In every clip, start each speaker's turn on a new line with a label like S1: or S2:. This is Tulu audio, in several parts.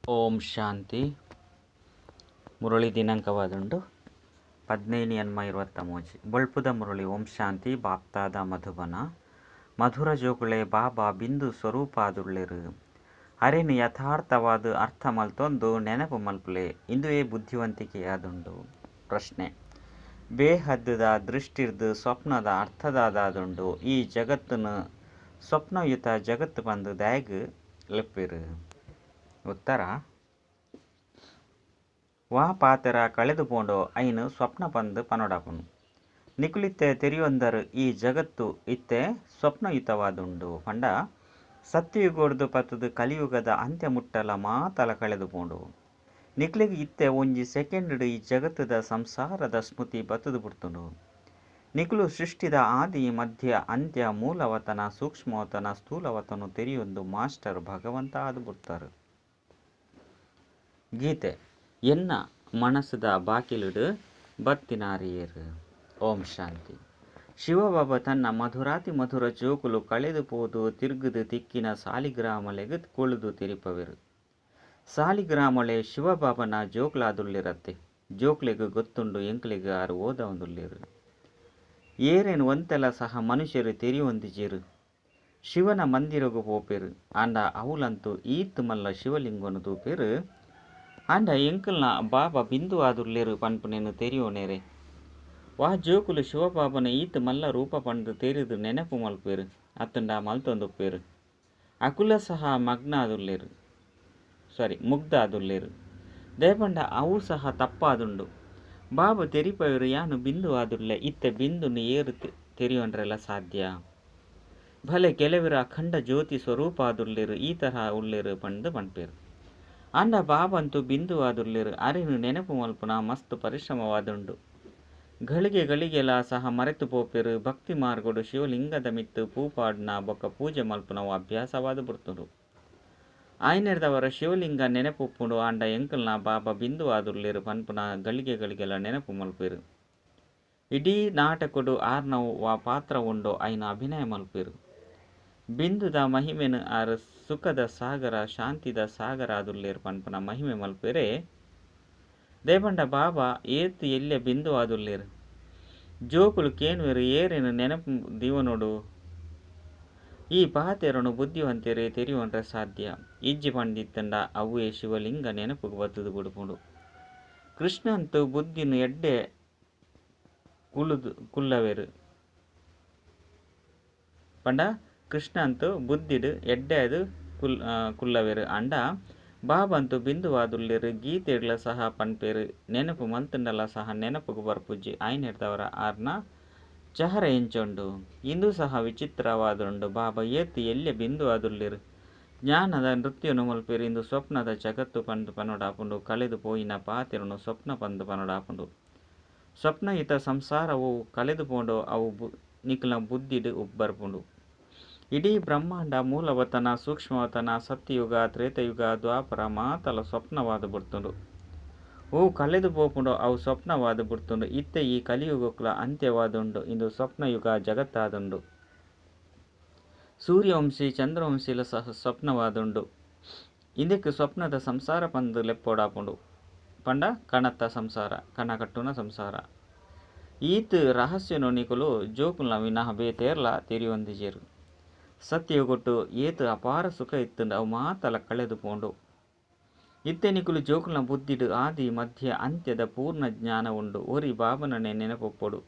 S1: ಓಂ ಶಾಂತಿ. ಮುರಳಿ ದಿನಾಂಕವಾದುಂಡು 15/8/23. ಬೊಳ್ಪುದ ಮುರಳಿ. ಓಂ ಶಾಂತಿ. ಬಾಪ್ತಾದ ಮಧುಬನ. ಮಧುರ ಜೋಕುಳೆ, ಬಾಬಾ ಬಿಂದು ಸ್ವರೂಪಾದುಳ್ಳೆರು. ಅರೆನು ಯಥಾರ್ಥವಾದ ಅರ್ಥ ಮಲ್ತೊಂದು ನೆನಪು ಮಲ್ಪುಲೆ. ಇಂದುವೇ ಬುದ್ಧಿವಂತಿಕೆಯಾದುಂಡು. ಪ್ರಶ್ನೆ: ಬೇಹದ್ದುದ ದೃಷ್ಟಿರ್ದು ಸ್ವಪ್ನದ ಅರ್ಥದಾದುಂಡು. ಈ ಜಗತ್ತುನು ಸ್ವಪ್ನಯುತ ಜಗತ್ತು ಪಂದು ದಾಗ್ ಲೆಪ್ಪೆರು. ಉತ್ತರ: ವಾ ಪಾತೆರ ಕಳೆದು ಪೋಂಡೋ ಐನು ಸ್ವಪ್ನ ಪಂದು ಪನೊಡಾಪುನು. ನಿಕುಲಿತ್ತೆ ತೆರಿಯೊಂದರು ಈ ಜಗತ್ತು ಇತ್ತೆ ಸ್ವಪ್ನಯುತವಾದುಂಡು. ಪಂಡ ಸತ್ಯಯುಗೊಡ್ದು ಪತ್ತುದು ಕಲಿಯುಗದ ಅಂತ್ಯ ಮುಟ್ಟಲ ಮಾತಲ ಕಳೆದು ಪೋಂಡು. ನಿಕ್ಲೆಗ್ ಇತ್ತೆ ಒಂಜಿ ಸೆಕೆಂಡ್ ಈ ಜಗತ್ತುದ ಸಂಸಾರದ ಸ್ಮೃತಿ ಬತ್ತುದು ಪುಡ್ತುಂಡು. ನಿಕುಲು ಸೃಷ್ಟಿದ ಆದಿ ಮಧ್ಯ ಅಂತ್ಯ ಮೂಲವತನ ಸೂಕ್ಷ್ಮವತನ ಸ್ಥೂಲವತನ ತೆರಿಯೊಂದು ಮಾಸ್ಟರ್ ಭಗವಂತ ಆದು ಬುಡ್ತಾರೆ. ಗೀತೆ: ಎನ್ನ ಮನಸ್ಸುದ ಬಾಕಿಲುಡು ಬತ್ತಿನಾರಿಯೇರು. ಓಂ ಶಾಂತಿ. ಶಿವಬಾಬಾ ತನ್ನ ಮಧುರಾತಿ ಮಧುರ ಜೋಕುಲು ಕಳೆದು ಪೋದು ತಿರುಗುದು ತಿಕ್ಕಿನ ಸಾಲಿಗ್ರಾಮಲೆಗ್ ಕೊಳುದು ತೆರಿಪವೆರು. ಸಾಲಿಗ್ರಾಮಲೆ ಶಿವಬಾಬನ ಜೋಕ್ಲಾದುಳ್ಳಿರತ್ತೆ. ಜೋಕ್ಲೆಗ್ ಗೊತ್ತುಂಡು ಎಂಕ್ಲೆಗ್ ಆರು ಓದವೊಂದುಲ್ಲೆರ್. ಏರೆನ್ ಒಂತೆಲ ಸಹ ಮನುಷ್ಯರು ತೆರಿಯೊಂದಿಜೆರು. ಶಿವನ ಮಂದಿರಗು ಪೋಪೆರು. ಆಂಡ ಅವುಲಂತು ಈತ್ ಮಲ್ಲ ಶಿವಲಿಂಗನು ತೂಪೆರು. ಆಂಡ ಎಂಕಲ್ನ ಬಾಬಾ ಬಿಂದು ಆದುಲ್ಲೆರು ಪನ್ಪುನೆನ್ ತೆರಿಯೊನೆರೆ. ವಾ ಜೋಕುಲು ಶಿವಬಾಬನ ಈತ್ ಮಲ್ಲ ರೂಪ ಪಂದ್ ತೆರಿದು ನೆನಪು ಮಲ್ಪುವೆರು ಅತ್ತುಂಡ ಮಲ್ತೊಂದುಪ್ಪೆರು. ಅಕುಲ ಸಹ ಮಗ್ನ ಆದುಲ್ಲೆರು ಸಾರಿ ಮುಗ್ಧ ಆದುಲ್ಲೆರು. ದಾಯೆಪಂಡ ಅವು ಸಹ ತಪ್ಪಾದುಂಡು. ಬಾಬಾ ತೆರಿಪವೆರು ಯಾನು ಬಿಂದು ಆದುಲ್ಲೆ. ಇತ್ತೆ ಬಿಂದುನು ಏರು ತೆರಿಯೊನ್ರೆಲ ಸಾಧ್ಯ. ಭಲೆ ಕೆಲವೆರು ಅಖಂಡ ಜ್ಯೋತಿ ಸ್ವರೂಪ ಆದುಲ್ಲೆರು ಈ ತರಹ ಉಲ್ಲೆರು ಪಂದ್ ಪನ್ಪೆರು. ಆಂಡ ಬಾಬಂತು ಬಿಂದು ಆದುಲ್ಲೆರು. ಅರೆನು ನೆನಪು ಮಲ್ಪುನ ಮಸ್ತ್ ಪರಿಶ್ರಮವಾದುಂಡು. ಗಳಿಗೆ ಗಳಿಗೆಲ ಸಹ ಮರೆತು ಪೋಪೆರು. ಭಕ್ತಿ ಮಾರ್ಗಡು ಶಿವಲಿಂಗದ ಮಿತ್ತು ಪೂಪಾಡ್ನ ಬೊಕ್ಕ ಪೂಜೆ ಮಲ್ಪುನವು ಅಭ್ಯಾಸವಾದ ಬುಡ್ತುಂಡು. ಆಯ್ನೆರ್ದವರ ಶಿವಲಿಂಗ ನೆನಪುಪ್ಪುಂಡು. ಆಂಡ ಎಂಕಲ್ನ ಬಾಬಾ ಬಿಂದು ಆದುಲ್ಲೆರು ಪನ್ಪುನ ಗಳಿಗೆ ಗಳಿಗೆಲ ನೆನಪು ಮಲ್ಪೆರು. ಇಡೀ ನಾಟಕಡು ಆರ್ನವು ವಾ ಪಾತ್ರ ಉಂಡೋ ಐನ ಅಭಿನಯ ಮಲ್ಪೆರು. ಬಿಂದುದ ಮಹಿಮೆನು ಆರ್ ಸುಖದ ಸಾಗರ ಶಾಂತಿದ ಸಾಗರ ಆದುಲ್ಲೆರು ಪನ್ಪುನ ಮಹಿಮೆ ಮಲ್ಪೆರೆ. ದಾಯೆಪಂಡ ಬಾಬಾ ಏತ್ ಎಲ್ಯ ಬಿಂದು ಆದುಲ್ಲೆರು. ಜೋಕುಲು ಕೇನುವೆರು ಏರೆನು ನೆನಪು ದೀವೊನೊಡು. ಈ ಪಾತೆರನು ಬುದ್ಧಿವಂತೆರೆ ತೆರಿಯೊನ್ರೆ ಸಾಧ್ಯ. ಇಜ್ಜಿ ಪಂದಿತ್ತಂಡ ಅವ್ವೇ ಶಿವಲಿಂಗ ನೆನಪುಗು ಬತ್ತುದು ಬುಡ್ಪುಂಡು. ಕೃಷ್ಣಂತು ಬುದ್ಧಿನು ಎಡ್ಡೆ ಕುಲ್ಲವೆರು. ಪಂಡ ಕೃಷ್ಣಂತು ಬುದ್ಧಿಡು ಎಡ್ಡೆ ಅದು ಕುಲ್ಲವೆರು. ಆಂಡ ಬಾಬಂತು ಬಿಂದುವಾದುಲ್ಲೆರು. ಗೀತೆಡ್ಲ ಸಹ ಪನ್ಪೆರು. ನೆನಪು ಮಲ್ತುಂಡಲ ಸಹ ನೆನಪುಗು ಬರ್ಪುಜಿ. ಆಯ್ನೆರ್ದವರ ಆರ್ನ ಚಹರೆ ಎಂಚೊಂಡು. ಇಂದು ಸಹ ವಿಚಿತ್ರವಾದುಂಡು. ಬಾಬಾ ಏತ್ ಎಲ್ಯ ಬಿಂದು ಆದುಲ್ಲೆರು. ಜ್ಞಾನದ ನೃತ್ಯನು ಮಲ್ಪೆರು. ಇಂದು ಸ್ವಪ್ನದ ಜಗತ್ತು ಪಂದು ಪನೊಡಾಪುಂಡು. ಕಳೆದು ಪೋಯಿನ ಪಾತೆರನು ಸ್ವಪ್ನ ಪಂದು ಪನೊಡಾಪುಂಡು. ಸ್ವಪ್ನಯುತ ಸಂಸಾರವು ಕಳೆದು ಪೋಂಡೋ ಅವು ನಿಕ್ಲ್ನ ಬುದ್ಧಿಡು ಬರ್ಪುಂಡು. ಇಡೀ ಬ್ರಹ್ಮಾಂಡ ಮೂಲವತನ ಸೂಕ್ಷ್ಮವತನ ಸತ್ಯಯುಗ ತ್ರೇತಯುಗ ದ್ವಾಪರ ಮಾತಲ ಸ್ವಪ್ನವಾದ ಬುಡ್ತುಂಡು. ಓ ಕಳೆದು ಪೋಪುಂಡು ಅವು ಸ್ವಪ್ನವಾದ ಬುಡ್ತುಂಡು. ಇತ್ತೆ ಈ ಕಲಿಯುಗಕ್ಕುಲ ಅಂತ್ಯವಾದುಂಡು. ಇಂದು ಸ್ವಪ್ನಯುಗ ಜಗತ್ತಾದುಂಡು. ಸೂರ್ಯವಂಶಿ ಚಂದ್ರವಂಶಿಲ ಸಹ ಸ್ವಪ್ನವಾದುಂಡು. ಇಂದಕ್ಕೆ ಸ್ವಪ್ನದ ಸಂಸಾರ ಪಂದು ಲೆಪ್ಪೋಡಾಪುಂಡು. ಪಂಡ ಕಣತ್ತ ಸಂಸಾರ ಕಣ ಕಟ್ಟುನ ಸಂಸಾರ. ಈತ್ ರಹಸ್ಯನು ನಿಕುಲು ಜೋಕುಲ್ನ ವಿನಃ ಬೇತೇರ್ಲ ತೆರಿಯೊಂದಿಜೆರು. ಸತ್ಯಯುಗೊಟ್ಟು ಏತ್ ಅಪಾರ ಸುಖ ಇತ್ತುಂಡು ಅವು ಮಾತಲ ಕಳೆದು ಪೋಂಡು. ಇತ್ತೆ ನಿಕುಲು ಜೋಕುಲ್ನ ಬುದ್ಧಿಡು ಆದಿ ಮಧ್ಯ ಅಂತ್ಯದ ಪೂರ್ಣ ಜ್ಞಾನ ಉಂಡು. ಒರಿ ಬಾಬನನೆ ನೆನಪುಪ್ಪೊಡು.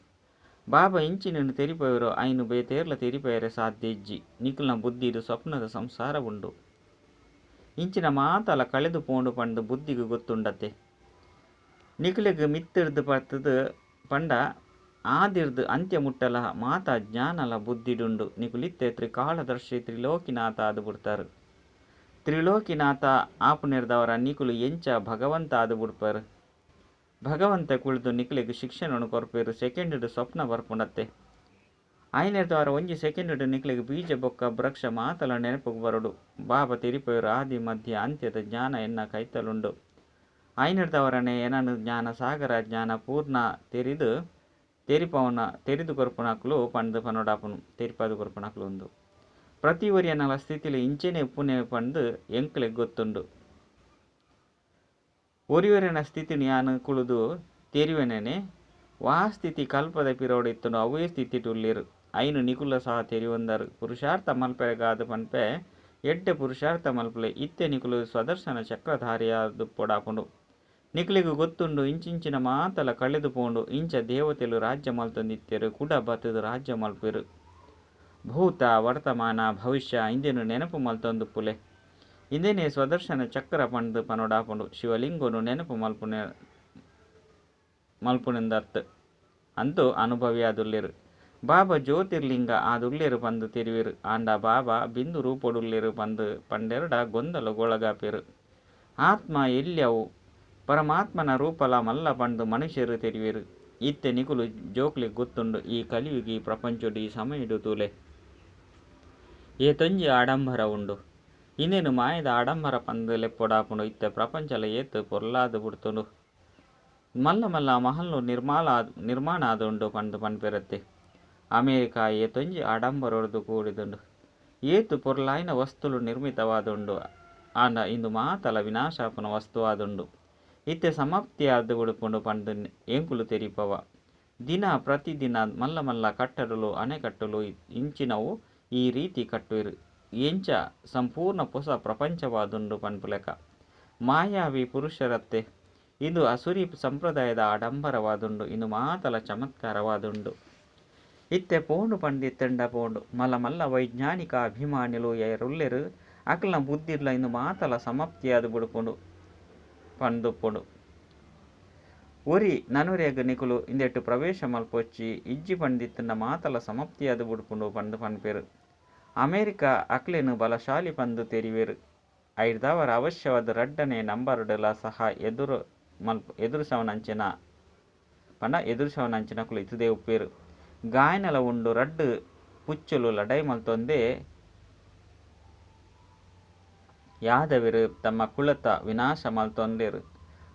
S1: ಬಾಬಾ ಇಂಚಿನನು ತೆರಿಪವೆರೋ ಐನು ಬೇತೇರ್ಲ ತೆರಿಪವೆರೆ ಸಾಧ್ಯ ಇಜ್ಜಿ. ನಿಕುಲ್ನ ಬುದ್ಧಿಡು ಸ್ವಪ್ನದ ಸಂಸಾರ ಉಂಡು. ಇಂಚಿನ ಮಾತಲ ಕಳೆದು ಪೋಂಡು ಪಂದು ಬುದ್ಧಿಗು ಗೊತ್ತುಂಡತೆ. ನಿಕುಲೆಗ್ ಮಿತ್ತಿರ್ದು ಪತ್ತುದು ಪಂಡ ಆದಿರ್ದು ಅಂತ್ಯ ಮುಟ್ಟಲ ಮಾತಾ ಜ್ಞಾನಲ ಬುದ್ಧಿಡುಂಡು. ನಿಕುಲಿತ್ತೆ ತ್ರಿಕಾಲದರ್ಶಿ ತ್ರಿಲೋಕಿನಾಥ ಆದು ಬುಡ್ತಾರೆ. ತ್ರಿಲೋಕಿನಾಥ ಆಪುನೆರ್ದವರ ನಿಕುಲು ಎಂಚ ಭಗವಂತ ಆದು ಬುಡ್ಪರು. ಭಗವಂತ ಕುಳಿದು ನಿಕುಲೆಗ್ ಶಿಕ್ಷಣನು ಕೊರ್ಪೆರು. ಸೆಕೆಂಡ್ ಸ್ವಪ್ನ ಬರ್ಪುಂಡತ್ತೆ. ಆಯ್ನೆರ್ದವರ ಒಂಜಿ ಸೆಕೆಂಡ್ ನಿಕುಲೆಗ್ ಬೀಜ ಬೊಕ್ಕ ವೃಕ್ಷ ಮಾತಲ ನೆನಪುಗು ಬರಡು. ಬಾಬಾ ತೆರಿಪವೆರು ಆದಿ ಮಧ್ಯ ಅಂತ್ಯದ ಜ್ಞಾನ ಎನ್ನ ಕೈತಲುಂಡು. ಆಯ್ನೆರ್ದವರನೆ ಎನನು ಜ್ಞಾನ ಸಾಗರ ಜ್ಞಾನ ಪೂರ್ಣ ತೆರಿದು ತೆರಿಪವನ ತೆರಿದು ಕೊರ್ಪುನಕ್ಲು ಪಂದು ಪನೊಡಾಪುನು. ತೆರಿಪಾದು ಕೊರ್ಪುನಕ್ಲು ಉಂದು. ಪ್ರತಿ ಒರಿಯನಲ ಸ್ಥಿತಿಲಿ ಇಂಚೆನೆ ಉಪ್ಪುನೆ ಪಂದು ಎಂಕ್ಲೆಗ್ ಗೊತ್ತುಂಡು. ಒರಿಯೊರಿಯನ ಸ್ಥಿತಿನ್ ಯಾನ್ ಕುಲ್ಲುದು ತೆರಿಯೊನೆನೆ. ವಾ ಸ್ಥಿತಿ ಕಲ್ಪದ ಪಿರವುಡು ಇತ್ತುಂಡೋ ಅವ್ವೇ ಸ್ಥಿತಿಟ್ ಉಲ್ಲೆರ್. ಐನ್ ನಿಕುಲ್ಲ ಸಹ ತೆರಿಯೊಂದರ್. ಪುರುಷಾರ್ಥ ಮಲ್ಪೆರೆಗಾದ್ ಪನ್ಪೆ ಎಡ್ಡೆ ಪುರುಷಾರ್ಥ ಮಲ್ಪುಲೆ. ಇತ್ತೆ ನಿಕುಲು ಸ್ವದರ್ಶನ ಚಕ್ರಧಾರಿಯಾದುಪ್ಪೊಡಾಪುಂಡು. ನಿಕಲೆಗ್ ಗೊತ್ತುಂಡು ಇಂಚಿಂಚಿನ ಮಾತಲ ಕಳೆದ್ ಪೋಂಡು. ಇಂಚ ದೇವತೆಲು ರಾಜ್ಯ ಮಲ್ತೊಂದಿತ್ತೆರ್ ಕುಡ ಬತ್ತುದು ರಾಜ್ಯ ಮಲ್ಪುವೆರ್. ಭೂತ, ವರ್ತಮಾನ, ಭವಿಷ್ಯ ಇಂದೆನ್ ನೆನಪು ಮಲ್ತೊಂದುಪ್ಪುಲೆ. ಇಂದೆನೇ ಸ್ವದರ್ಶನ ಚಕ್ರ ಪಂಡ್ದ್ ಪನೊಡಾಪುಂಡು. ಶಿವಲಿಂಗೊನು ನೆನಪು ಮಲ್ಪುನೆಂದತ್ತ್. ಅಂತೂ ಅನುಭವಿಯಾದುಲ್ಲೆರ್. ಬಾಬಾ ಜ್ಯೋತಿರ್ಲಿಂಗ ಆದುಲ್ಲೆರ್ ಪಂದ್ ತೆರಿಯುವೆರ್. ಆಂಡ ಬಾಬಾ ಬಿಂದು ರೂಪೊಡುಲ್ಲೆರ್ ಪಂದ್ ಪಂಡೆರ್ಡ ಗೊಂದಲಗ್ ಒಳಗಾಪೆರ್. ಆತ್ಮ ಎಲ್ಯವು, ಪರಮಾತ್ಮನ ರೂಪಲ ಮಲ್ಲ ಪಂದ್ ಮನುಷ್ಯೆರ್ ತೆರಿಯುವೆರ್. ಇತ್ತೆ ನಿಕುಲು ಜೋಕ್ಲೆಗ್ ಗೊತ್ತುಂಡು ಈ ಕಲಿಯುಗ ಈ ಪ್ರಪಂಚೊಡು ಈ ಸಮಯಡ್ ತೂಲೆ. ಏತೊಂಜಿ ಆಡಂಬರ ಉಂಡು. ಇಂದೆನ್ ಮಾಯೆದ ಆಡಂಬರ ಪಂದ್ ಲೆಪ್ಪೊಡಾಪುಂಡು. ಇತ್ತೆ ಪ್ರಪಂಚಲ ಏತ್ ಪೊರ್ಲಾದ್ ಬುಡ್ತುಂಡು. ಮಲ್ಲ ಮಲ್ಲ ಮಹಲ್ ನಿರ್ಮಾಣ ಆದುಂಡು ಪಂದ್ ಪನ್ಪೆರತ್ತೆ. ಅಮೇರಿಕ ಏತೊಂಜಿ ಆಡಂಬರೊರ್ದು ಕೂಡಿದುಂಡು. ಏತ್ ಪೊರ್ಲಾಯಿನ ವಸ್ತುಲು ನಿರ್ಮಿತವಾದುಂಡು. ಆಂಡ ಇಂದು ಮಾತಲ ವಿನಾಶ ಆಪುನ ವಸ್ತು ಆದುಂಡು. ಇತ್ತೆ ಸಮಾಪ್ತಿಯಾದ್ ಬುಡ್ಪುಂಡು ಪಂದ್ ಎಂಕುಲು ತೆರಿಪಾವ. ದಿನ ಪ್ರತಿದಿನ ಮಲ್ಲ ಮಲ್ಲ ಕಟ್ಟಡಲು ಅಣೆಕಟ್ಟುಲು ಇಂಚಿನವು ಈ ರೀತಿ ಕಟ್ಟುವೆರ್. ಎಂಚ ಸಂಪೂರ್ಣ ಪೊಸ ಪ್ರಪಂಚವಾದುಂಡು ಪನ್ಪುಲೆಕ. ಮಾಯಾವಿ ಪುರುಷರತ್ತೆ. ಇಂದು ಅಸುರಿ ಸಂಪ್ರದಾಯದ ಆಡಂಬರವಾದುಂಡು. ಇಂದು ಮಾತಲ ಚಮತ್ಕಾರವಾದುಂಡು. ಇತ್ತೆ ಪೋಂಡು ಪಂದಿತ್ತುಂಡ ಪೋಂಡು. ಮಲ್ಲ ಮಲ್ಲ ವೈಜ್ಞಾನಿಕ ಅಭಿಮಾನಿಲು ಏರುಲ್ಲೆರ್ ಅಕಲ್ನ ಬುದ್ಧಿಡ್ಲ ಇಂದು ಮಾತಲ ಸಮಾಪ್ತಿಯಾದ್ ಬುಡ್ಪುಂಡು ಪಂದುಪ್ಪುಂಡು. ಒರಿ ನನೊರಿಯಗ್ ನಿಕುಲು ಇಂದೆಟ್ ಪ್ರವೇಶ ಮಲ್ಪೊಚ್ಚಿ ಇಜ್ಜಿ ಪಂದಿತ್ತುಂಡ ಮಾತಲ ಸಮಾಪ್ತಿಯಾದ್ ಬುಡ್ಪುಂಡು ಪಂದ್ ಪನ್ಪೆರ್. ಅಮೇರಿಕ ಅಕ್ಲೆನ್ ಬಲಶಾಲಿ ಪಂದ್ ತೆರಿಯುವೆರ್. ಐಡ್ದಾವರ ಅವಶ್ಯವಾದ್ ರಡ್ಡನೆ ನಂಬರ್ಡ್ ಲ ಸಹ ಎದುರು ಎದುರಿಸವನಂಚಿನ ಪಂಡ ಎದುರಿಸವನಂಚಿನಕುಲು ಇತ್ತದೇ ಉಪ್ಪುವೆರ್. ಗಾಯನಲ ಉಂಡು ರಡ್ಡ್ ಪುಚ್ಚುಲು ಲಡಾಯಿ ಮಲ್ತೊಂದೇ. ಯಾದವೆರ್ ತಮ್ಮ ಕುಲತ ವಿನಾಶ ಮಲ್ತೊಂದೆರ್.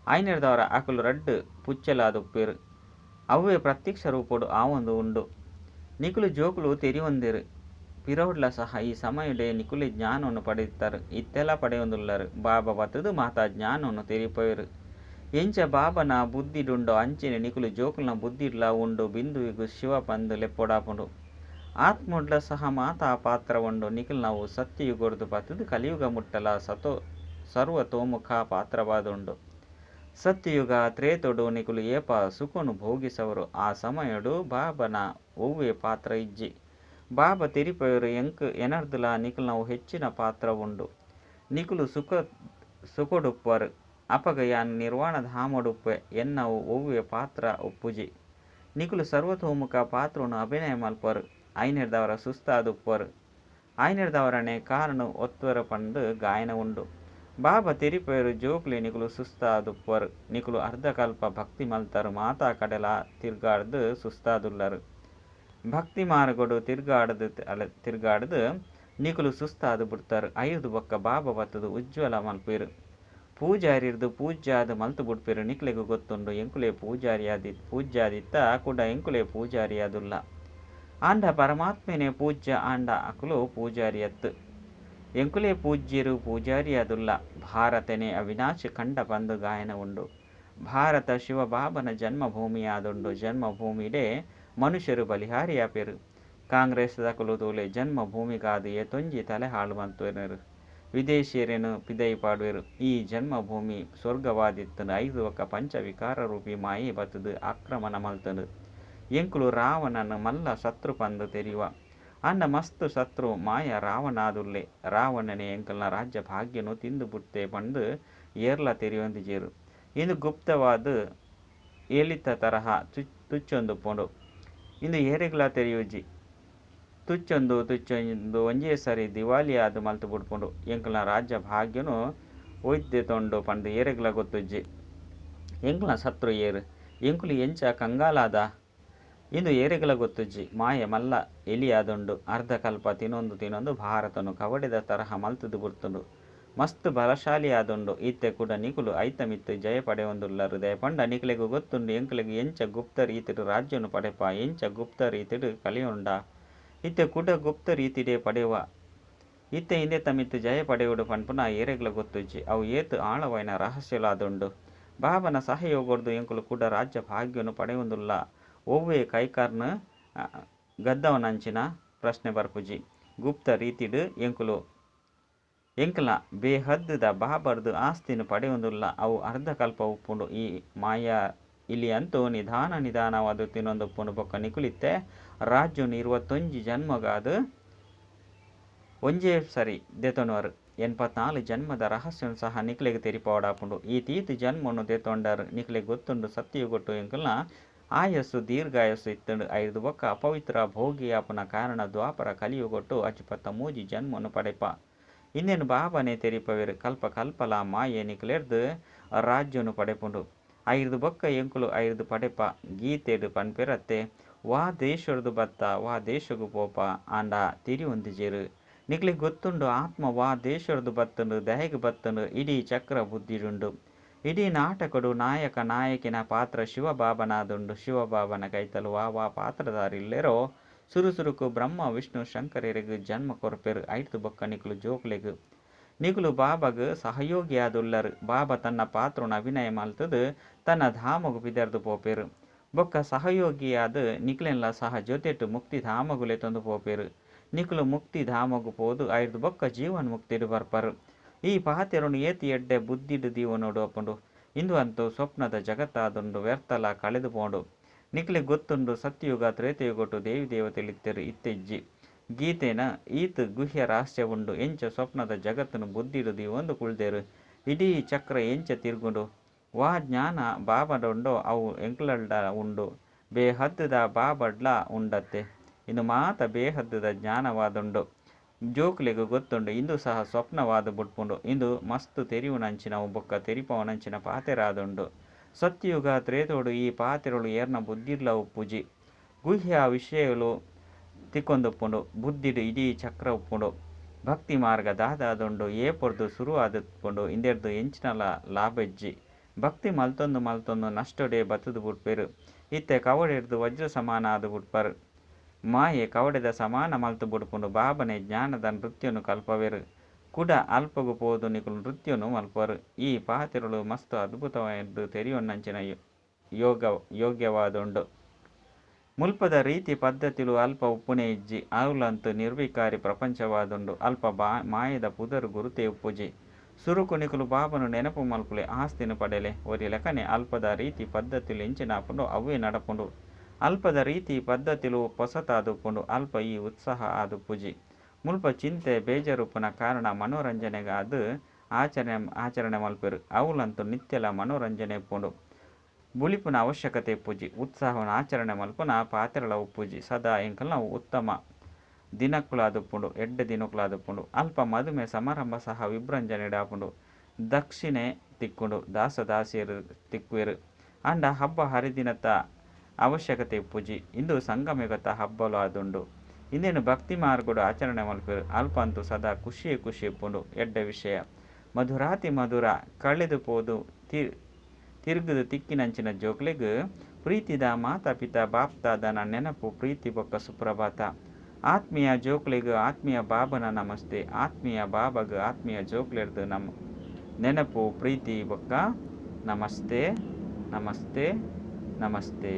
S1: ಐನೆಡ್ದಾವರ ಅಕುಲು ರಡ್ಡ್ ಪುಚ್ಚೆಲಾದುಪ್ಪುವೆರ್. ಅವ್ವೇ ಪ್ರತ್ಯಕ್ಷ ರೂಪೊಡು ಆವೊಂದು ಉಂಡು. ನಿಕುಲು ಜೋಕುಲು ತೆರಿಯೊಂದರ್. ಪಿರವುಡ್ಲ ಸಹ ಈ ಸಮಯಡೇ ನಿಕುಲೇ ಜ್ಞಾನವನ್ನು ಪಡೆದಿತ್ತರ್. ಇತ್ತೆಲಾ ಪಡೆಯೊಂದುಲ್ಲರ್. ಬಾಬಾ ಬತ್ತುದು ಮಾತಾ ಜ್ಞಾನವನ್ನು ತೆರಿಪಾವೆರ್. ಎಂಚ ಬಾಬಾನ ಬುದ್ಧಿಡುಂಡೋ ಅಂಚನೆ ನಿಕುಲು ಜೋಕುಲ್ನ ಬುದ್ಧಿಡ್ಲಾ ಉಂಡು ಬಿಂದುವಿಗ್ ಶಿವ ಪಂದ್ ಲೆಪ್ಪೊಡಾಪುಂಡು. ಆತ್ಮಡ್ಲ ಸಹ ಮಾತಾ ಪಾತ್ರ ಉಂಡು. ನಿಕಲ್ನವು ಸತ್ಯಯುಗಡ್ದ್ ಪತ್ತುದು ಕಲಿಯುಗ ಮುಟ್ಟಲ ಸರ್ವತೋಮುಖ ಪಾತ್ರವಾದುಂಡು. ಸತ್ಯಯುಗ, ತ್ರೇತೊಡು ನಿಕುಲು ಏಪ ಸುಖೊನು ಭೋಗಿಸವರು ಆ ಸಮಯಡ್ ಬಾಬಾನ ಒವ್ವೇ ಪಾತ್ರ ಇಜ್ಜಿ. ಬಾಬಾ ತೆರಿಪಾವೆರ್ ಎನಡ್ದ್ಲ ನಿಕಲ್ನವು ಹೆಚ್ಚಿನ ಪಾತ್ರ ಉಂಡು. ನಿಕುಲು ಸುಖೊಡುಪ್ಪುವರ್. ಅಪಗ ಯಾನ್ ನಿರ್ವಾಣಧಾಮೊಡುಪ್ಪುವೆ ಎನ್ನವು ಒವ್ವೇ ಪಾತ್ರ ಉಪ್ಪುಜಿ. ನಿಕುಲು ಸರ್ವತೋಮುಖ ಪಾತ್ರೊನು ಅಭಿನಯ ಮಲ್ಪುವರ್. ಐನೆಡ್ದಾವರ ಸುಸ್ತಾದ್ ಉಪ್ಪುವರ್. ಐನೆಡ್ದಾವರನೇ ಕಾರ್ ನ್ ಒತ್ತುವರ್ ಪಂದ್ ಗಾಯನ ಉಂಡು. ಬಾಬಾ ತೆರಿಪಾವೆರ್ ಜೋಕುಲೇ ನಿಕುಲು ಸುಸ್ತಾದುಪ್ಪುವರ್. ನಿಕುಲು ಅರ್ಧಕಲ್ಪ ಭಕ್ತಿ ಮಲ್ತರ್ ಮಾತಾ ಕಡೆಲಾ ತಿರ್ಗಾಡ್ದ್ ಸುಸ್ತಾದುಲ್ಲರ್. ಭಕ್ತಿ ಮಾರ್ಗಡ್ ತಿರ್ಗಾಡ್ದ್ ನಿಕುಲು ಸುಸ್ತಾದ್ ಬುಡ್ತರ್. ಐರ್ದ್ ಬೊಕ್ಕ ಬಾಬಾ ಬತ್ತುದು ಉಜ್ವಲ ಮಲ್ಪುವೆರ್. ಪೂಜಾರಿರ್ದ್ ಪೂಜ್ಯಾದ್ ಮಲ್ತ್ ಬುಡ್ಪೆರ್ ನಿಕ್ಲೆಗ್ ಗೊತ್ತುಂಡು ಎಂಕುಲೇ ಪೂಜ್ಯಾದಿತ್ತ ಕುಡ ಎಂಕುಲೇ ಪೂಜಾರಿಯಾದುಲ್ಲ. ಆಂಡ ಪರಮಾತ್ಮನೇ ಪೂಜ್ಯ ಆಂಡ ಅಕುಲು ಪೂಜಾರಿಯತ್ತ್. ಎಂಕುಲೇ ಪೂಜ್ಯೆರ್ ಪೂಜಾರಿಯಾದುಲ್ಲ. ಭಾರತನೇ ಅವಿನಾಶಿ ಖಂಡ ಪಂದ್ ಗಾಯನ ಉಂಡು. ಭಾರತ ಶಿವಬಾಬನ ಜನ್ಮಭೂಮಿಯಾದುಂಡು. ಜನ್ಮಭೂಮಿಡೇ ಮನುಷ್ಯರು ಬಲಿಹಾರಿಯಾಪೆರ್. ಕಾಂಗ್ರೆಸ್ ದಕುಲು ತೂಲೆ ಜನ್ಮಭೂಮಿಗಾದ್ ಏತೊಂಜಿ ತಲೆ ಹಾಳು ಮಲ್ತೊನುವೆರ್. ವಿದೇಶಿಯೆರೆನ್ ಪಿದಯಿ ಪಾಡುವೆರ್. ಈ ಜನ್ಮಭೂಮಿ ಸ್ವರ್ಗವಾದಿತ್ತುಂಡು. ಐರ್ದ್ ಬೊಕ್ಕ ಪಂಚ ವಿಕಾರ ರೂಪಿ ಮಾಯೆ ಬತ್ತುದು ಆಕ್ರಮಣ ಮಲ್ತುಂಡು. ಎಂಕುಲು ರಾವಣನ್ ಮಲ್ಲ ಶತ್ರು ಪಂದ್ ತೆರಿಯುವ. ಆಂಡ ಮಸ್ತ್ ಶತ್ರು ಮಾಯ ರಾವಣ ಆದುಲ್ಲೆ. ರಾವಣನೇ ಎಂಕಲ್ನ ರಾಜ್ಯ ಭಾಗ್ಯನು ತಿಂದು ಬುಡ್ತೆ ಪಂದ್ ಏರ್ಲಾ ತೆರಿಯೊಂದಿಜೆರ್. ಇಂದು ಗುಪ್ತವಾದ್ ಎಲಿತ ತರಹ ತುಚ್ಚೊಂದುಪ್ಪುಂಡು. ಇಂದು ಏರೆಗ್ಲಾ ತೆರಿಯುಜಿ. ತುಚ್ಚೊಂದು ತುಚ್ಚೊಂದು ಒಂಜೇ ಸರಿ ದಿವಾಳಿಯಾದ್ ಮಲ್ತ್ ಬುಡ್ಪುಂಡು. ಎಂಕಲ್ನ ರಾಜ್ಯ ಭಾಗ್ಯನು ಒಯ್ದೆತೊಂಡು ಪಂದ್ ಏರೆಗ್ಲಾ ಗೊತ್ತುಜ್ಜಿ. ಎಂಕಲ್ನ ಶತ್ರು ಏರ್? ಎಂಕುಲು ಎಂಚ ಕಂಗಾಲಾದ? ಇಂದು ಏರೆಗ್ಲಾ ಗೊತ್ತುಜ್ಜಿ. ಮಾಯೆ ಮಲ್ಲ ಎಲಿಯಾದುಂಡು. ಅರ್ಧಕಲ್ಪ ತಿನೊಂದು ತಿನೊಂದು ಭಾರತನು ಕವಡೆದ ತರಹ ಮಲ್ತುದು ಬುಡ್ತುಂಡು. ಮಸ್ತ್ ಬಲಶಾಲಿಯಾದುಂಡು. ಇತ್ತೆ ಕುಡ ನಿಕುಲು ಐತ ಮಿತ್ತ್ ಜಯ ಪಡೆಯೊಂದುಲ್ಲರ್ ದಾಯೆ ಪಂಡ ನಿಕಲೆಗ್ ಗೊತ್ತುಂಡು ಎಂಕುಲು ಎಂಚ ಗುಪ್ತ ರೀತಿಡ್ ರಾಜ್ಯನು ಪಡೆಪ ಎಂಚ ಗುಪ್ತ ರೀತಿಡ್ ಕಳೆಯೊಂಡ. ಇತ್ತೆ ಕುಡ ಗುಪ್ತ ರೀತಿಡೇ ಪಡೆಯುವ. ಇತ್ತೆ ಇಂದೆತ ಮಿತ್ತ್ ಜಯ ಪಡೆಯೊಡು ಪನ್ಪುನ ಏರೆಗ್ಲಾ ಗೊತ್ತುಜ್ಜಿ. ಅವು ಏತ್ ಆಳವಾಯಿನ ರಹಸ್ಯಲಾದುಂಡು. ಬಾಬನ ಸಹಯೋಗಡ್ದು ಎಂಕುಲು ಕುಡ ರಾಜ್ಯ ಭಾಗ್ಯನು ಪಡೆಯೊಂದುಲ್ಲ. ಒವ್ವೆ ಕೈಕಾರ್ನ್ ಗದ್ದವನಂಚಿನ ಪ್ರಶ್ನೆ ಬರ್ಪುಜಿ. ಗುಪ್ತ ರೀತಿಡ್ ಎಂಕುಲು ಎಂಕಲ ಬೇಹದ್ದುದ ಬಾಬರ್ದು ಆಸ್ತಿನ್ ಪಡೆಯೊಂದುಲ್ಲ. ಅವು ಅರ್ಧಕಲ್ಪ ಉಪ್ಪುಂಡು. ಈ ಮಾಯಾ ಇಲಿ ಅಂತೂ ನಿಧಾನ ನಿಧಾನವಾದ್ ತಿನ್ನೊಂದುಪ್ಪುಂಡು. ಬೊಕ್ಕ ನಿಕುಲಿತ್ತೆ ರಾಜ್ಯನು 21 ಜನ್ಮಗಾದ್ ಒಂಜೇ ಸರಿ ದೆತೊನುವರು. 84 ಜನ್ಮದ ರಹಸ್ಯನು ಸಹ ನಿಕ್ಲೆಗ್ ತೆರಿಪಾವಡಾಪುಂಡು. ಈ ತೀತ್ ಜನ್ಮನು ದೆತೊಂಡರ್ ನಿಕ್ಲೆಗ್ ಗೊತ್ತುಂಡು ಸತ್ಯಯುಗೊಟ್ಟು ಎಂಕಲ್ನ ಆಯಸ್ಸು ದೀರ್ಘಾಯಸ್ಸು ಇತ್ತುಂಡು. ಐರ್ದ್ ಬೊಕ್ಕ ಅಪವಿತ್ರ ಭೋಗಿಯಾಪುನ ಕಾರಣ ದ್ವಾಪರ ಕಲಿಯುಗೊಟ್ಟು 63 ಜನ್ಮನು ಪಡೆಪ. ಇಂದೆನ್ ಬಾಬಾನೇ ತೆರಿಪವೆರ್. ಕಲ್ಪ ಕಲ್ಪಲ ಮಾಯೆ ನಿಕ್ಲೆರ್ದ್ ರಾಜ್ಯನು ಪಡೆಪುಂಡು. ಐರ್ದ್ ಬೊಕ್ಕ ಎಂಕುಲು ಐರ್ದ್ ಪಡೆಪ. ಗೀತೆಡ್ ಪನ್ಪೆರತ್ತೆ ವಾ ದೇಶೊರ್ದು ಬತ್ತ ವಾ ದೇಶೊಗು ಪೋಪ ಆಂಡ ತೆರಿಯೊಂದಿಜೆರ್. ನಿಕ್ಲೆಗ್ ಗೊತ್ತುಂಡು ಆತ್ಮ ವಾ ದೇಶೊರ್ದು ಬತ್ತುಂಡು ದಾಯೆಗ್ ಬತ್ತುಂಡು ಇಡೀ ಚಕ್ರ ಬುದ್ಧಿಡುಂಡು. ಇಡೀ ನಾಟಕಡು ನಾಯಕ ನಾಯಕಿನ ಪಾತ್ರ ಶಿವಬಾಬನಾದುಂಡು. ಶಿವಬಾಬನ ಕೈತಲ್ ವಾ ವಾ ಪಾತ್ರಧಾರಿಲ್ಲೇರೋ ಸುರು ಸುರುಕು ಬ್ರಹ್ಮ ವಿಷ್ಣು ಶಂಕರೆರೆಗ್ ಜನ್ಮ ಕೊರ್ಪೆರ್. ಐರ್ದ್ ಬೊಕ್ಕ ನಿಕುಲು ಜೋಕುಲೆಗ್ ನಿಕುಲು ಬಾಬಾಗ್ ಸಹಯೋಗಿಯಾದುಲ್ಲರ್. ಬಾಬಾ ತನ್ನ ಪಾತ್ರನು ಅಭಿನಯ ಮಲ್ತದು ತನ್ನ ಧಾಮಗ್ ಪಿದರ್ದು ಪೋಪೆರ್. ಬೊಕ್ಕ ಸಹಯೋಗಿಯಾದ್ ನಿಕ್ಲೆನ್ಲ ಸಹ ಜೊತೆಟ್ ಮುಕ್ತಿಧಾಮಗ್ ಲೆತೊಂದು ಪೋಪೆರ್. ನಿಕುಲು ಮುಕ್ತಿಧಾಮಗ್ ಪೋದು ಐರ್ದ್ ಬೊಕ್ಕ ಜೀವನ್ ಮುಕ್ತಿಡ್ ಬರ್ಪರ್. ಈ ಪಾತೆರೊನು ಏತ್ ಎಡ್ಡೆ ಬುದ್ಧಿಡ್ ದೀವೊನೊಡು ಅಪುಂಡು. ಇಂದು ಅಂತೂ ಸ್ವಪ್ನದ ಜಗತ್ತಾದುಂಡು ವ್ಯರ್ಥಲ ಕಳೆದು ಪೋಂಡು. ನಿಕ್ಲೆಗ್ ಗೊತ್ತುಂಡು ಸತ್ಯಯುಗ ತ್ರೇತಾಯುಗೊಟ್ಟು ದೇವಿ ದೇವತೆಲು ಇತ್ತೆರ್ ಇಜ್ಜಿ. ಗೀತೆನ ಈತ್ ಗುಹ್ಯ ರಹಸ್ಯ ಉಂಡು ಎಂಚ ಸ್ವಪ್ನದ ಜಗತ್ತುನು ಬುದ್ಧಿಡ್ ದೀವೊಂದು ಕುಲ್ದೆರ್. ಇಡೀ ಚಕ್ರ ಎಂಚ ತಿರುಗುಂಡು. ವಾ ಜ್ಞಾನ ಬಾಬಾಡುಂಡೋ ಅವು ಎಂಕ್ಲಡ ಉಂಡು. ಬೇಹದ್ದುದ ಬಾಬಾಡ್ಲ ಉಂಡತ್ತೆ. ಇಂದು ಮಾತ ಬೇಹದ್ದುದ ಜ್ಞಾನವಾದುಂಡು. ಜೋಕುಲೆಗ್ ಗೊತ್ತುಂಡು ಇಂದು ಸಹ ಸ್ವಪ್ನವಾದ್ ಬುಡ್ಪುಂಡು. ಇಂದು ಮಸ್ತ್ ತೆರಿಯುನಂಚಿನವು ಬೊಕ್ಕ ತೆರಿಪಾವುನಂಚಿನ ಪಾತೆರಾದುಂಡು. ಸತ್ಯಯುಗ ತ್ರೇತೋಡು ಈ ಪಾತೆರೊಲು ಏರ್ನ ಬುದ್ಧಿಡ್ಲ ಉಪ್ಪುಜಿ. ಗುಹ್ಯ ವಿಷಯಲು ತಿಕ್ಕೊಂದುಪ್ಪುಂಡು. ಬುದ್ಧಿಡ್ ಇಡೀ ಚಕ್ರ ಉಪ್ಪುಂಡು. ಭಕ್ತಿ ಮಾರ್ಗ ದಾದಾದುಂಡು ಏಪೊರ್ದು ಸುರು ಆದಿಪ್ಪುಂಡು ಇಂದೆರ್ದ್ ಎಂಚಿನಲ ಲಾಭ ಇಜ್ಜಿ. ಭಕ್ತಿ ಮಲ್ತೊಂದು ಮಲ್ತೊಂದು ನಷ್ಟೊಡೆ ಬತ್ತುದು ಬುಡ್ಪೆರ್. ಇತ್ತೆ ಕವಡೆರ್ದು ವಜ್ರ ಸಮಾನ ಆದ್ ಬುಡ್ಪರ್. ಮಾಯೆ ಕವಡೆದ ಸಮಾನ ಮಲ್ತು ಬುಡ್ಪುಂಡು. ಬಾಬನೆ ಜ್ಞಾನದ ನೃತ್ಯನು ಕಲ್ಪವೆರ್. ಕುಡ ಅಲ್ಪಗು ಪೋದು ನಿಕುಲು ನೃತ್ಯನು ಮಲ್ಪುವರ್. ಈ ಪಾತೆರೊಲು ಮಸ್ತ್ ಅದ್ಭುತವಾದ್ ತೆರಿಯೊನಂಚಿನ ಯೋಗ್ಯವಾದುಂಡು. ಮುಲ್ಪದ ರೀತಿ ಪದ್ಧತಿಲು ಅಲ್ಪ ಉಪ್ಪುನೇ ಇಜ್ಜಿ. ಅವುಲಂತು ನಿರ್ವಿಕಾರಿ ಪ್ರಪಂಚವಾದುಂಡು. ಅಲ್ಪ ಮಾಯೆದ ಪುದರ್ ಗುರುತೇ ಉಪ್ಪುಜಿ. ಸುರುಕು ನಿಕುಲು ಬಾಬನು ನೆನಪು ಮಲ್ಪುಲೆ ಆಸ್ತಿನ ಪಡೆಲೆ. ಒರಿ ಲೆಕ್ಕನೆ ಅಲ್ಪದ ರೀತಿ ಪದ್ಧತಿಲು ಎಂಚಿನ ಆಪುಂಡು ಅವೇ ನಡಪುಂಡು. ಅಲ್ಪದ ರೀತಿ ಪದ್ಧತಿಲು ಪೊಸತಾದುಪ್ಪುಂಡು. ಅಲ್ಪ ಈ ಉತ್ಸಾಹ ಆದುಪ್ಪುಜಿ. ಮುಲ್ಪ ಚಿಂತೆ ಬೇಜಾರುಪ್ಪುನ ಕಾರಣ ಮನೋರಂಜನೆಗಾದ್ ಆಚರಣೆ ಮಲ್ಪೆರು. ಅವುಲಂತು ನಿತ್ಯಲ ಮನೋರಂಜನೆ ಉಪ್ಪುಂಡು. ಬುಳಿಪುನ ಅವಶ್ಯಕತೆ ಉಪ್ಪುಜಿ. ಉತ್ಸಾಹವನ್ನು ಆಚರಣೆ ಮಲ್ಪುನ ಪಾತ್ರಲ ಉಪ್ಪುಜಿ. ಸದಾ ಎಂಕಲ್ನ ಉತ್ತಮ ದಿನಕ್ಕುಲಾದುಪ್ಪುಂಡು, ಎಡ್ಡೆ ದಿನಕ್ಕುಲಾದುಪ್ಪುಂಡು. ಅಲ್ಪ ಮದುಮೆ ಸಮಾರಂಭ ಸಹ ವಿಭ್ರಂಜನೆ ಆಪುಂಡು. ದಕ್ಷಿಣೆ ತಿಕ್ಕುಂಡು, ದಾಸ ದಾಸಿಯರು ತಿಕ್ಕುವೆರು. ಆಂಡ ಹಬ್ಬ ಹರಿದಿನತ ಅವಶ್ಯಕತೆ ಉಪ್ಪುಜಿ. ಇಂದು ಸಂಗಮಯುಗತ ಹಬ್ಬಲು ಆದುಂಡು. ಇಂದೇನು ಭಕ್ತಿ ಮಾರ್ಗಡು ಆಚರಣೆ ಮಲ್ಪೆರು. ಅಲ್ಪ ಅಂತೂ ಸದಾ ಖುಷಿಯೇ ಖುಷಿ ಉಪ್ಪುಂಡು. ಎಡ್ಡೆ ವಿಷಯ ಮಧುರಾತಿ ಮಧುರ ಕಳೆದು ಪೋದು ತಿರುಗುದು ತಿಕ್ಕಿನಂಚಿನ ಜೋಕ್ಲೆಗ್ ಪ್ರೀತಿದ ಮಾತಾ ಪಿತಾ ಬಾಪ್ತಾದನ ನೆನಪು ಪ್ರೀತಿ ಬೊಕ್ಕ ಸುಪ್ರಭಾತ. ಆತ್ಮೀಯ ಜೋಕ್ಲೆಗ್ ಆತ್ಮೀಯ ಬಾಬನ ನಮಸ್ತೆ. ಆತ್ಮೀಯ ಬಾಬಗ್ ಆತ್ಮೀಯ ಜೋಕ್ಲೆರ್ದು ನಮ ನೆನಪು ಪ್ರೀತಿ ಬೊಕ್ಕ ನಮಸ್ತೆ ನಮಸ್ತೆ ನಮಸ್ತೆ.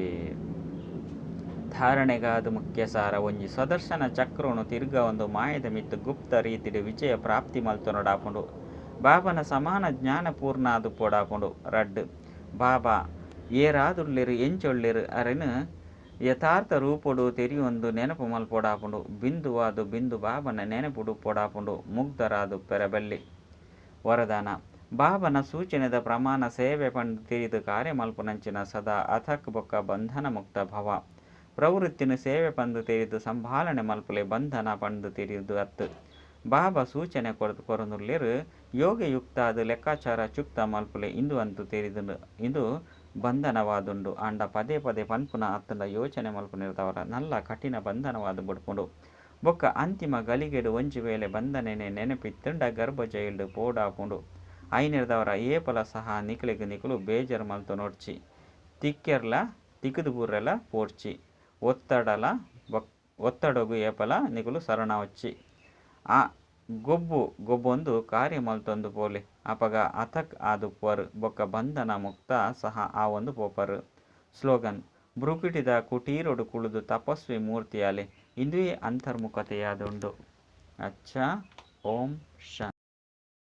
S1: ಧಾರಣೆಗಾದ ಮುಖ್ಯ ಸಾರ ಒಂಜಿ ಸ್ವದರ್ಶನ ಚಕ್ರನು ತಿರುಗವೊಂದು ಮಾಯದ ಮಿತ್ತು ಗುಪ್ತ ರೀತಿಡ್ ವಿಜಯ ಪ್ರಾಪ್ತಿ ಮಲ್ತೊನೊಡಾಪುಂಡು. ಬಾಬನ ಸಮಾನ ಜ್ಞಾನ ಪೂರ್ಣ ಆದು ಪೋಡಾಪುಂಡು. ರಡ್ಡ್ ಬಾಬಾ ಏರಾದುಲ್ಲೆರು ಎಂಚೊಳ್ಳೆರು ಅರೆನು ಯಥಾರ್ಥ ರೂಪೊಡು ತೆರಿಯೊಂದು ನೆನಪು ಮಲ್ಪೊಡಾಪುಂಡು. ಬಿಂದುವಾದು ಬಿಂದು ಬಾಬನ ನೆನಪುಡು ಪೊಡಾಪುಂಡು. ಮುಗ್ಧರಾದು ಪೆರಬಲ್ಲಿ. ವರದಾನ ಬಾಬನ ಸೂಚನೆದ ಪ್ರಮಾಣ ಸೇವೆ ಪಂಡ್ ತೆರಿದು ಕಾರ್ಯ ಮಲ್ಪುನಂಚಿನ ಸದಾ ಅಥಕ್ ಬೊಕ್ಕ ಬಂಧನ ಮುಕ್ತ ಭವ. ಪ್ರವೃತ್ತಿನ ಸೇವೆ ಪಂದ್ ತೆರಿದು ಸಂಭಾಲನೆ ಮಲ್ಪುಲೆ ಬಂಧನ ಪಂದ್ ತೆರಿದು ಅತ್ತು. ಬಾಬಾ ಸೂಚನೆ ಕೊರೊಂದುಲ್ಲೆರು ಯೋಗಯುಕ್ತಾದ ಲೆಕ್ಕಾಚಾರ ಚುಕ್ತ ಮಲ್ಪುಲೆ ಇಂದು ಅಂತೂ ತೆರಿದುಂಡು. ಇಂದು ಬಂಧನವಾದುಂಡು. ಆಂಡ ಪದೇ ಪದೇ ಪನ್ಪುನ ಅತ್ತಂಡ ಯೋಚನೆ ಮಲ್ಪುನಿರ್ದವರ ನಲ್ಲ ಕಠಿಣ ಬಂಧನವಾದ ಬುಡ್ಪುಂಡು. ಬೊಕ್ಕ ಅಂತಿಮ ಗಳಿಗೆಡು ಒಂಜಿ ವೇಳೆ ಬಂಧನನೆ ನೆನಪಿತ್ತಂಡ ಗರ್ಭ ಜೈಲ್ಡ್ ಪೋಡಾಪುಂಡು. ಐನಿರ್ದವರ ಏಪಲ ಸಹ ನಿಕ್ಲೆಗ್ ನಿಕುಲು ಬೇಜಾರು ಮಲ್ತೊನೊಡ್ಚಿ. ತಿಕ್ಕೆರ್ಲ ತಿಕ್ಕುದು ಬೂರೆಲ ಪೋಡ್ಚಿ. ಒತ್ತಡಲ ಒತ್ತಡಗು ಏಪಲ ನಿಕುಲು ಶರಣಾವಚ್ಚಿ. ಆ ಗೊಬ್ಬು ಗೊಬ್ಬೊಂದು ಕಾರ್ಯ ಮಲ್ತೊಂದು ಪೋಲೆ. ಅಪಗ ಅಥಕ್ ಆದುಪ್ಪುವರ್ ಬೊಕ್ಕ ಬಂಧನ ಮುಕ್ತ ಸಹ ಆವೊಂದು ಪೋಪರ್. ಸ್ಲೋಗನ್, ಭ್ರೂಕಿಟಿದ ಕುಟೀರೊಡು ಕುಳ್ಳುದು ತಪಸ್ವಿ ಮೂರ್ತಿಯಾಲೆ. ಇಂದುವೇ ಅಂತರ್ಮುಖತೆಯಾದುಂಡು. ಅಚ್ಛಾ. ಓಂ ಶಾಂತಿ.